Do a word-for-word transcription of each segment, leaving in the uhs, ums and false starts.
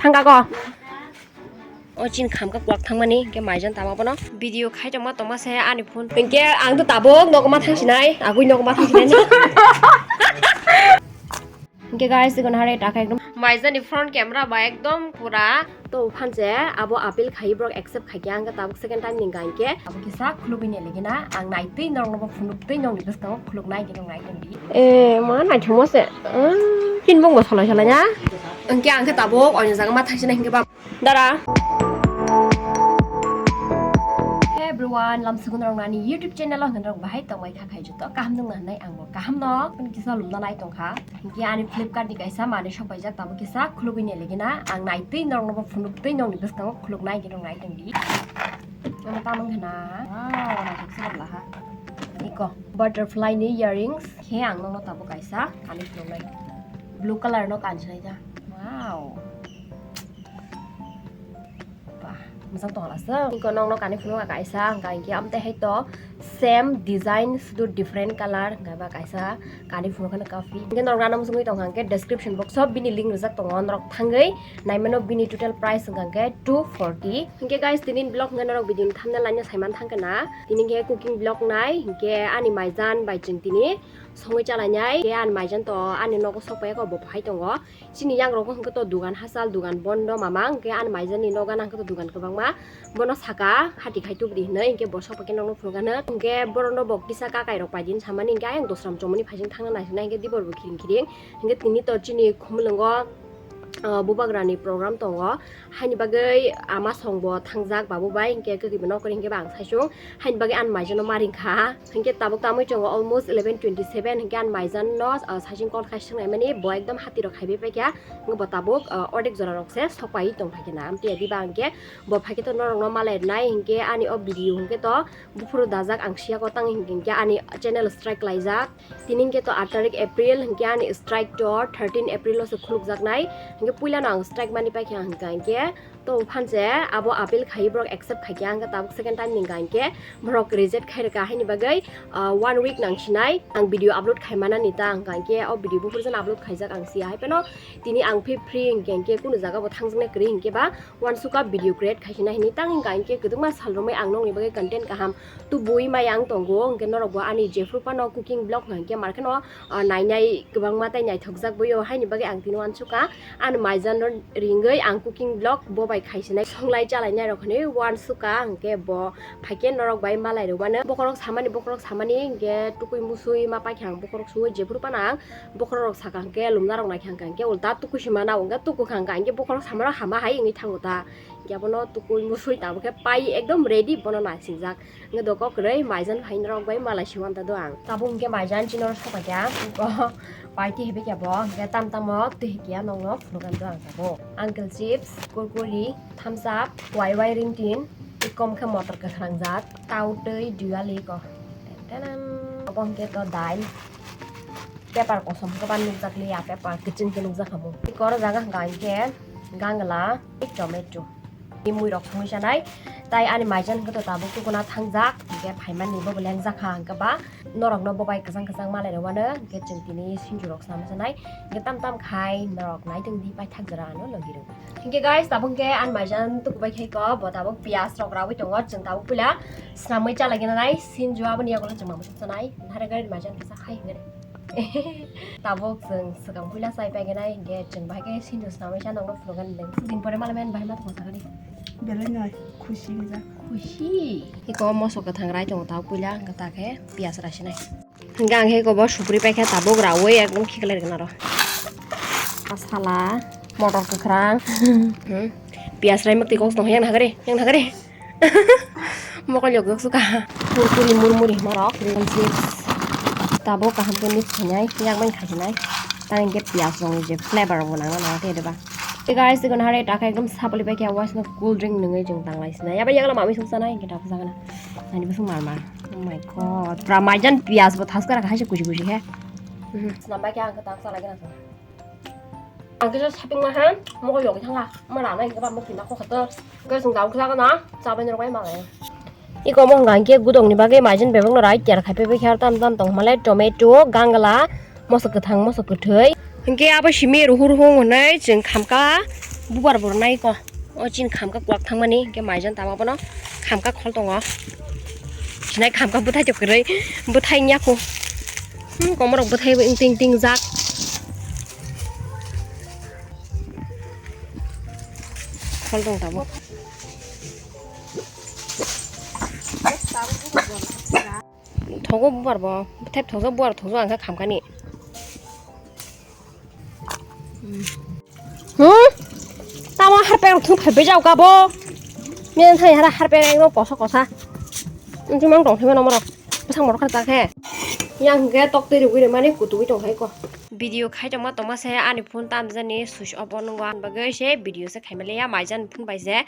Thangka ko. O chin khamka kwak thangmani, hwnkhe maijan tamo bono. Video khai tongma tongma se ani phone. Hwnkhe ang to tabuk nogo ma thangsinai, agui nogo ma thangsinai. Hwnkhe guys, ikon hare taka ekdom. Maijani front camera ba ekdom pura. To phanse abo appeal khai borok accept khai kya, hwnkhe tabuk second time ni hwnkhe. Abo kisa khulugwi ni ligina, ang naitwi norok nobo phunuk twi nokni bwskango khuluknai, hwnkhe nong naitwi di. Eh, ma naithokma se. Chinbung bo solai solai ya. Hwnkhe ang khe tabuk oini jaga ma thangsinai hwnkhe ba. Dara. Hey everyone, lamsugun rok nani YouTube channel o hwnrok bahai tongbai kha khai joto kaham nung nanai ang bo kaham no pun kisa lumna nai tong kha. Hwnkhe ani Flipkart ni kaisa mani sok paijak tamo kisa khulugwi ni ligina ang naitwi norok nobo phunuk twi nokni bwskango khuluknai hwnkhe nong nai tong di. Ano tamung khna. Wow, naithok se bwla ha. Iko butterfly ni earrings khe ang nokno tabuk kaisa ani phunuknai. Blue color no kansinai da. Wow. Bah, mosang tong lasung. Iko nokno kani phunuk kaisa hwnkha hwnkhe amtwi hai to same design sudu different color hwnkha ba kaisa kani phunuk kheno kapi. Hwnkhe norok nana muchungwi tongkha hwnkhe description box o bini link rijak tongo, norok thangwi naimano bini total price hwnkha hwnkhe two forty. Hwnkhe guys, tini vlog hwnkhe norok video ni thumbnail laina saiman thangkha na. Tini hwnkhe cooking vlog nai hwnkhe ani maijan bai chwng tini songwi chalainai. Hwnkhe ani maijan to ani nogo sok paiyakho bo phai tongo. Chini yangrok hwnkhe to dugan hachal, dugan bondo mama, hwnkhe ani maijani nogo gana hwnkhe to dugan kwbangma. Bono saka hati khai tubudi hinwi, hwnkhe bo sokphaikhe nokno phunukgano. Hwnkhe borokno bo kisa kakai rok paidin samani, hwnkhe ayang dosram chomoni phaising thangna naisinai, hwnkhe dibor bo khiring khiring. Hwnkhe tini to chini khumulwngo, ah, bubagrani program tongo. Haini bagwi ama song bo thangjak babu bai, hwnkhe kwkhwrwi bo nokori hwnkhe ba ang saisung. Haini bagwi ani maijano ma ringkha. Hwnkhe tabuk tamwi chongo almost eleven twenty seven, hwnkhe ani maijan no, ah, saising call khai swngnaimani, bo ekdom hati rok khaibai paikha. Hwnkhe bo tabuk, ah, ordek jora rok se sokpai tong phaikhe na. Amtwi adiba hwnkhe bo phaikhe to norok no malai rwnai, hwnkhe ani o video hwnkhe to buphuru dajak ang siya ko tang hwnkhe ani channel strike laijak. Tini hwnkhe to aat tarik April, hwnkhe ani strike to thirteen April o se khulukjaknai. Hwnkhe puilano ang strike mani paikha hwnkha hwnkhe to phanse abo appeal khai borok accept khaikha, hwnkhe tabuk second time ni hwnkha hwnkhe borok reject khai rwkha, haini bagwi, ah, one week nang sinai ang video upload khai manani ta hwnkha hwnkhe o video buphuru jano upload khaijak ang siya hai phano tini ang phi free hwnkhe hwnkhe kunu jaga bo thangjak nai kwrwi hwnkhe ba uansukha video create khai sinai hinwi tang hwnkha hwnkhe kwdwkma sal romwi ang nokni bagwi content kaham tubui maya ang tongo, hwnkhe norok bo ani jephru phano cooking vlog hwnkha hwnkhe mar kheno, ah, nainai kwbangma tei naithokjak boio, haini bagwi ang tini uansukha ani maijan no ringwi ang cooking vlog bo bai khai sinai songlai chalainai rok hinwi uansukha, hwnkhe bo phaikhe norok bai malai rwmano bokhorok samani, bokhorok samani hwnkhe tukui musui ma paikha ang bokhorok sui jephru phano ang bokhorok saka hwnkhe lumna rok naikha hwnkha hwnkhe ulta tukui sima nao hwnkhe tukukha hwnkha hwnkhe bokhorok samano hama hai wngwi thango ta. Hwnkhe abono tukui musui tabukhe pai ekdom ready bono naisingjak. Hwnkhe doko kwrwi maijan hai norok bai malai siwan ta do ang. Tabuk hwnkhe maijan chini oro sopaikha. Pai twi hibikya bo hwnkhe tam tamo twi hikya nokno phunukgwi do ang tabuk. Uncle chips, kurkuri, thumbs up, Y Y ring tin, ikom khe motor kwkhwrang jat, tau twi dual iko. Tentenam. Obo hwnkhe to dal. Paper kosom kwbang nukjak liya, paper kwchwng khe nukjak kha bo. Iko oro jaga hwnkha hwnkhe gangla, tomato. Ni mui rok songwi sanai. Tai ani maijan hwnkhe to tabuk tukuna thangjak, hwnkhe phaimani bo lengjak kha hwnkhe ba norok no bo bai kwchang kwchang malai rwmano, hwnkhe chwng tini sinju rok swnam sanai. Hwnkhe tam tam khai norok naitong di paithak jora ano logi rw. Hwnkhe guys, tabuk hwnkhe ani maijan tukubai khai ko, bo tabuk piyaj rok rawi tongo, chwng tabuk puila swnamwi chalai gana nai, sinju aboni yagulo chwng mamwi sanai, nahare gari maijan kisa khai hwnkhe. Tabuk chwng swkang puila chai paiganai, hwnkhe chwng bahai khe sindu swnamwi sa nokno phunukgani nang. Din pore malaimani bahai ma tongma sakani. Belai no khusi wngjak. Khusi. Iko moso kwthang rai tongo tabuk puila, hwnkhe ta khe piyaj raisinai. Hwnkhe ang khe iko bo supri paikha tabuk rawi ekdom khiklai rwgwna ro. Masala, motor kwkhwrang. Hmm. Piyaj rai mwktwi kok tong yang nahagari, yang nahagari. Mokol yok yok suka. Kurkuri murmuri hima rok. Green chips. Tabuk kaham khe mix khainai. Yak bai khaisinai. Tang hwnkhe piyaj rok ni je flavor rok bo nangna nang khe deba. Hey guys, ikon hare taka ekdom sapli bai khe waisno cool drink nungwi jwng tanglai sinai. Yaba yagla mami sung sanai hwnkhe tabuk jagana. Ani bwswk mar mar. Oh my god. Pura maijan piyaj bo thaskara khe haise kuchi kuchi khe. Mhm. Swnam bai khe ang khe tabuk chalai gana. Ang kisa shopping ma ha, mokol yogwi thangla. Ma rana hingke ba mokti ma kokha to. Ke sung daun kisa na, chabai norok bai ma lai. Iko mo hwnka hingke gudok ni bagwi maijen bebak no rai tiar khai pepe khe tam tam tong malai tomato, gangla, moso kwthang, moso kwthwi. Hingke abo simi ruhu ruhu hwnwi chwng khamka. Bubar bo rwnai ko. O chini khamkha kwak thangmani, hwnkhe maijan tama bono khamkha khol tongo. Sinai khamkha bwthai to kwrwi, bwthai wngya kho. Hmm, komorok bwthai bo ingting ting jak. Khol tong tabuk. Thogo bubar bo, thep thokjak bubar thokjak ang khe khamkani. Hmm? Tamo harpek rok thung phaibai jao kabo. Miyang thani hara harpek ekdom kosa kosa. Wngtwi mang tong thai mano morok. Bwsang morok kha ta khe. Yang hwnkhe tok twi rwgwi rwmani kutugwi tong khai ko. Video khai tongma tongma se ani phone tamjani switch off o nwngo, ani bagwi se video se khaimaliya maijani phone bai se.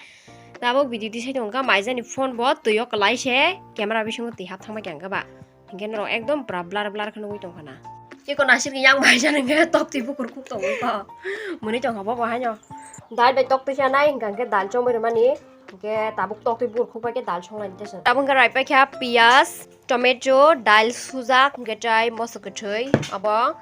Tabuk video tisai tongkha maijani phone bo twi o kwlai se camera bisingo twi hap thangma khe ang khe ba. Hinkhe norok ekdom pura blur blur khe nugwi tongkha na. Eko nasir yang maijani hwnkhe tok twi bukur kuk tongwi kho. Mwnwi tongkha bo bo haino. Dal bai tok twi sanai hwnkha hwnkhe dal chongwi rwmani. Hwnkhe tabuk tok twi bukur kuk bai khe dal songlaini tesa. Tabuk hwnkhe rai paikha piyaj, tomato, dal sujak hwnkhe tei moso kwthwi abo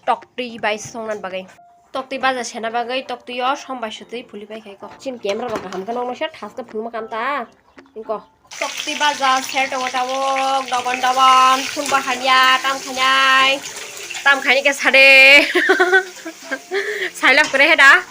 tok twi bai songnani bagwi. Toktwi baja sena bagwi toktwi o som bai sutwi phuli pai khai ko. Chini camera rok kaham khe nokno se thaske phunukma kam ta. Inko. Toktwi baja ser tongo tabuk dogon dogon phun bo hamya tam khainai. Tam khaini khe sade. Sailak pore he da.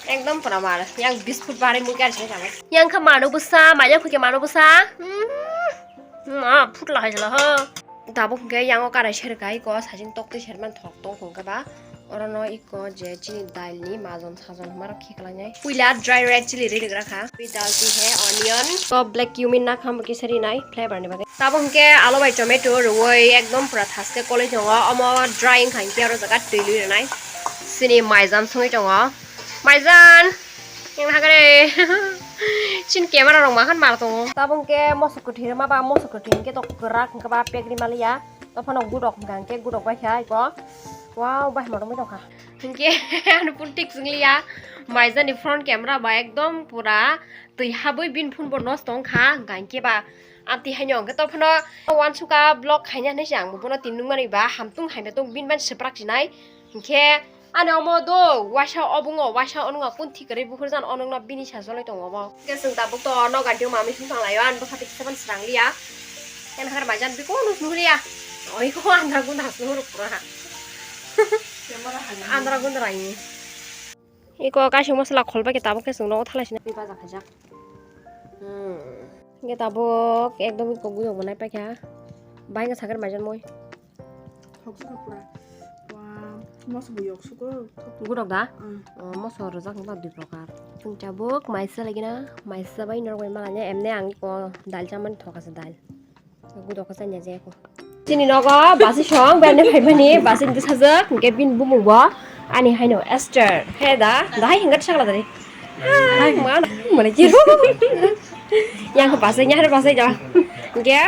Ekdom pura mar. Yang biscuit bari mui kar se tabuk. Yang kha mano bwsa, maya khuke mano bwsa. Hmm. Ma phutla hai jala ho. Tabuk hwnkhe yango karai ser kai ko sajing toktwi sermani thok tong hwnkhe ba orono iko je chini dal ni majon sajon hwnmarok khiklainai. Puila dry red chili ri rwgra kha. Twi dal twi he onion ko black cumin na kham kisa rinai flavor ni bagwi. Tabuk hwnkhe alo bai tomato rwui ekdom pura thaske kolwi tongo. Omo dry wngkha hinkhe oro jaga twi lwi rwnai. Chini maijan songwi tongo. Maijan! Yang hagre. Chin camera rok makan mar tongo. Tabung ke moso kwthwi rwma ba moso kwthwi hwnkhe to kwrak hwnkhe ba pek rima liya. Tophano gudok hwnkha hwnkhe gudok bai kha iko. Wow, bai hwnba tongwi tongkha. Hwnkhe ano phone tik swng liya. Maijani front camera ba ekdom pura twi habwi bini phone bo nosto wngkha hwnkha hwnkhe ba amtwi haino hwnkhe tophano uansuka vlog khaina hinwi se ang bo bono tin nungmani ba hamtung hamya tong bini ban swprak sinai. Hwnkhe ani omo do waisa obwngo waisa onongo kun thik kwrwi bukhur jan onokno bini sa joloi tongo omo. Hwnkhe chwng tabuk to noganti o mamui song tang laio ani bwkha twi kisa phano swrang liya. Khe nakhar maijan biko nus nuhliya. Oi ko andra gunda has nuhur pura. Andra gunda rai. Iko kaising masala kholbai khe tabuk khe chwng nogo thalai sina. Twi baja khaijak. Hmm. Hwnkhe tabuk ekdom iko guyok bo nai paikha. Bai wngkha sakhe maijan moi. Thok suko pura. Wa, moso bo yok suko. Gudok da? Mm. Oh, moso rwjak wngkha dui prokar. Chwng tabuk maisa lagina, maisa bai norok bai malanya emne ang iko dal chamani thok asa dal. Gudok khe chanya jaya kho. Chini nogo basi song bende phaimani basi ni sajak hwnkhe bini bumung bo ani haino Esther he da dahai hingat sakla dari. Hai ma mane chiru. Yang khe basi nyahar basi ja. Hwnkhe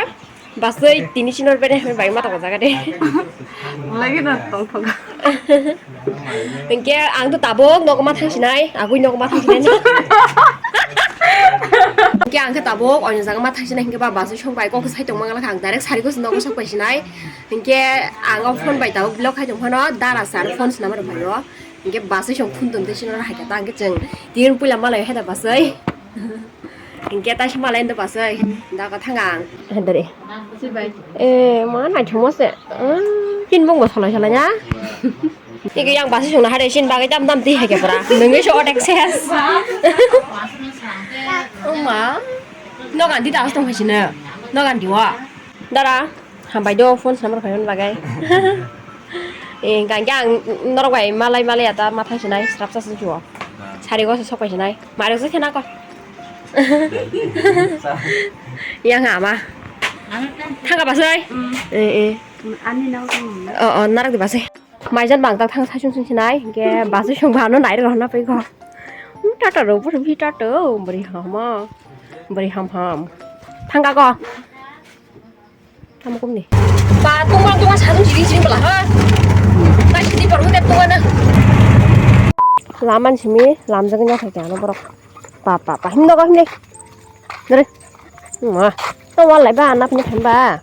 basi tini sinor bende hai bai ma tong jaga de. Lagi na tong tong. Hwnkhe ang to tabuk nogo ma thangsinai, agui nogo ma thangsinai. Hwnkhe ang khe tabuk oino jaga ma thangsinai, hwnkhe ba basi song bai kok sai tongma ngala kha, ang direct sari gosi nogo sok pai sinai. Hwnkhe ang o phone bai tabuk vlog khai tong phano dara sar phone sinama rok phaio. Hwnkhe basi song phone tong tei sinoro hai kha ta, hwnkhe chwng tin puila malai hai da basi. Hwnkhe taisa malai ndo basi. Da ka thang ang. Hai dare. Eh, ma naithokma se. Tin bung bo solai solai ya. Iko yang basi songna hai sin bagwi dam dam twi hai khe pura. Nungwi so otek ses. Oma. Nogan di das tong phai sino. Nogan di wa. Dara, hambai do phone number phai bagwi. Eh, gang gang norok bai malai malai ata ma thai sinai srap sa sin chuo. Sari go sok phai sinai. Mari go khena ko. Yang ama. Thangka basai. Eh, eh. Ani nang tong. Oh, oh, narak di basi. Maijan bang tak thang sasung sung sinai, hingke basi sung bano nai rok na pui ko. Hmm, tata ro, buri bi tata, buri ham ha. Buri ham ham. Thangka ko. Tamo kumni. Ba, tungma, tungma, sasung sini, sini bela, ha? Ta sini baru tep tungma na. Laman simi, lam jaga nya thake ano borok. Pa, pa, pa, himno ko himne. Dere. Ma. To walai ba, anap ni thamba.